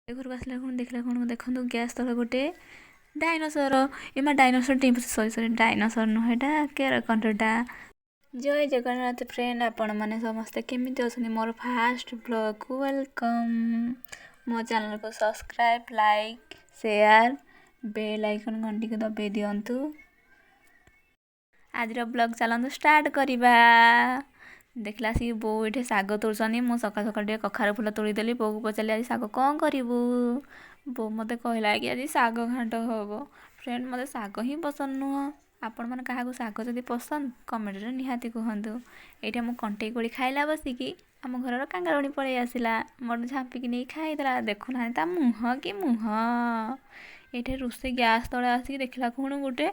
ଘରକୁ ଆସିଲା କ'ଣ ଦେଖିଲା କ'ଣ ଦେଖନ୍ତୁ, ଗ୍ୟାସ୍ ତଳେ ଗୋଟେ ଡାଇନୋସର। ଏମା, ଡାଇନୋସର ଡେଇଁ, ସରି ସରି, ଡାଇନୋସର ନୁହେଁ, ଏଇଟା କେରକଣ୍ଟଟା। ଜୟ ଜଗନ୍ନାଥ ଫ୍ରେଣ୍ଡ, ଆପଣମାନେ ସମସ୍ତେ କେମିତି ଅଛନ୍ତି? ମୋର ଫାଷ୍ଟ ବ୍ଲଗ୍କୁ welcome. ମୋ ଚ୍ୟାନେଲକୁ subscribe, like, share, bell icon ଘଣ୍ଟିକୁ ଦବାଇ ଦିଅନ୍ତୁ। ଆଜିର ବ୍ଲଗ୍ ଚାଲନ୍ତୁ ଷ୍ଟାର୍ଟ କରିବା। ଦେଖିଲା ଆସିକି ବୋଉ ଏଠି ଶାଗ ତୋଳୁଛନ୍ତି। ମୁଁ ସକାଳୁ ସକାଳୁ ଟିକେ କଖାରୁ ଫୁଲ ତୋଳିଦେଲି। ବୋଉକୁ ପଚାରିଲି, ଆଜି ଶାଗ କ'ଣ କରିବୁ? ବୋଉ ମୋତେ କହିଲା କି ଆଜି ଶାଗ ଘାଣ୍ଟ ହେବ। ଫ୍ରେଣ୍ଡ, ମୋତେ ଶାଗ ହିଁ ପସନ୍ଦ ନୁହଁ। ଆପଣମାନେ କାହାକୁ ଶାଗ ଯଦି ପସନ୍ଦ, କମେଣ୍ଟରେ ନିହାତି କୁହନ୍ତୁ। ଏଇଠି ମୁଁ କଣ୍ଟେଇ କୋଳି ଖାଇଲା ବସିକି ଆମ ଘରର କାଙ୍ଗାରୁଣୀ ପଳେଇ ଆସିଲା, ମୋଠୁ ଝାମ୍ପିକି ନେଇ ଖାଇଦେଲା। ଦେଖୁନାହାନ୍ତି ତା ମୁହଁ କି ମୁହଁ। ଏଇଠି ରୋଷେଇ ଗ୍ୟାସ୍ ତଳେ ଆସିକି ଦେଖିଲା କ'ଣ ଗୋଟେ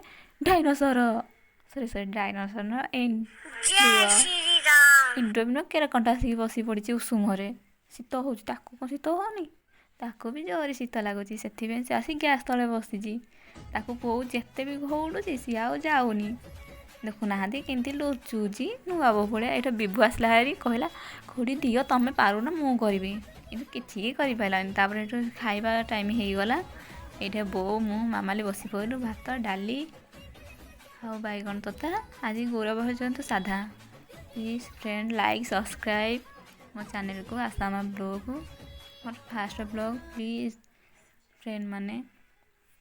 ଡାଇନୋସର। ସରି ସରି, ଡାଇନୋସର ନୁହଁ, ଏଣ୍ଡୁଅ ନୁହଁ, କେରକଣ୍ଟା ଆସିକି ବସି ପଡ଼ିଛି ଉଷୁମରେ। ଶୀତ ହେଉଛି ତାକୁ। କ'ଣ ଶୀତ ହେଉନି? ତାକୁ ବି ଜୋରେ ଶୀତ ଲାଗୁଛି, ସେଥିପାଇଁ ସେ ଆସି ଗ୍ୟାସ୍ ତଳେ ବସିଛି। ତାକୁ ବୋଉ ଯେତେ ବି ଘଉଡ଼ୁଛି, ସିଏ ଆଉ ଯାଉନି। ଦେଖୁନାହାନ୍ତି କେମିତି ଲୁଚୁଛି ନୂଆ ବୋହୂ ଭଳିଆ। ଏଇଟା ବିଭୁ ଆସିଲା ହାରି, କହିଲା, ଖୁଡ଼ି ଦିଅ, ତମେ ପାରୁନ, ମୁଁ କରିବି। କିନ୍ତୁ କିଛି କରିପାରିଲାନି। ତାପରେ ଏଠୁ ଖାଇବା ଟାଇମ୍ ହେଇଗଲା। ଏଇଠି ବୋଉ, ମୁଁ, ମାମାଲି ବସି ପଡ଼ିଲୁ। ଭାତ, ଡାଲି ଆଉ ବାଇଗଣ ତତା। ଆଜି ଗୌରବ ହେଉଛନ୍ତି ସାଧା। ପ୍ଲିଜ୍ ଫ୍ରେଣ୍ଡ, ଲାଇକ୍, ସବସ୍କ୍ରାଇବ୍ ମୋ ଚ୍ୟାନେଲକୁ, ଆସାମା ବ୍ଲଗ୍, ମୋର ଫାଷ୍ଟ ବ୍ଲଗ୍। ପ୍ଲିଜ୍ ଫ୍ରେଣ୍ଡ ମାନେ,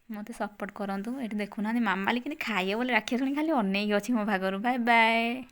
ମୋତେ ସପୋର୍ଟ କରନ୍ତୁ। ଏଠି ଦେଖୁନାହାନ୍ତି ମାମାଲି କେମିତି ଖାଇବ ବୋଲି ରାକ୍ଷସୁଣି ଖାଲି ଅନେଇକି ଅଛି ମୋ ଭାଗରୁ। Bye bye.